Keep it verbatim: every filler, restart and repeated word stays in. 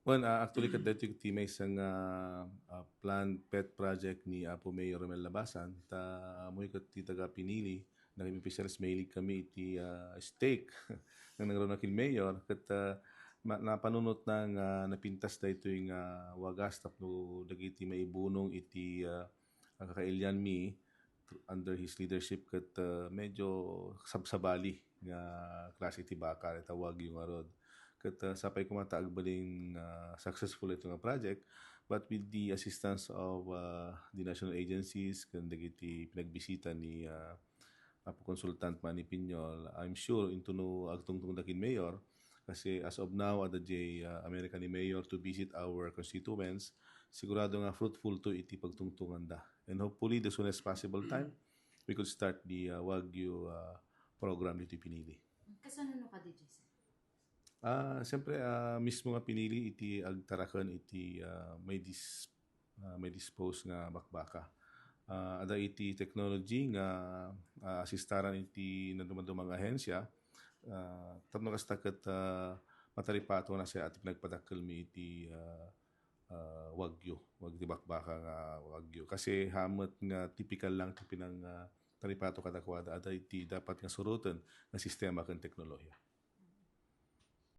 Well, ah, actually, ket daytoy ti maysa nga, ah, planned pet project ni Apo Mayor Romel Labasan, ta amoy ket ti taga Pinili, naging officials, mahilig kami iti, ah, steak nga nangruna ken mayor, ket, ah, ma-, napanunotna nga napintas daytoy nga wagas tapno dagiti maibunong iti, ah, kakailianmi under his leadership ket, ah, medyo sabsabali nga klase ti baka, ita Wagyu ngarud. Ket, ah, sapay koma ta agbalin nga successful ito nga project, but with the assistance of, ah, the national agencies ken dagiti pinagbisita ni, ah, Apo Consultant Manny Piñol, I'm sure intono agtungtongda ken Mayor, kasi as of now, adda diay, ah, American ni Mayor to visit our constituents, sigurado nga fruitful to iti pagtungtonganda. And hopefully, the soonest possible time, we could start the, ah, Wagyu, ah, program ditoy Pinili. Kasano no kadi, Jason? Ah, siyempre, ah, mismo nga Pinili iti agtaraken iti, ah, may dis-, ah, may dispose nga bakbaka. Ah, adda iti technology nga, ah, asistaran iti nadumadumang ahensya. Ah, tapno kasta ket, ah, mataripato na siya iti pinagpadakkelmi iti, ah, ah, Wagyu, Wagyu ti bakbaka nga Wagyu. Kasi hamet nga typical lang ti pinang, ah, taripato kadakuada, adda iti dapat nga suroten nga sistema ken teknolohiya.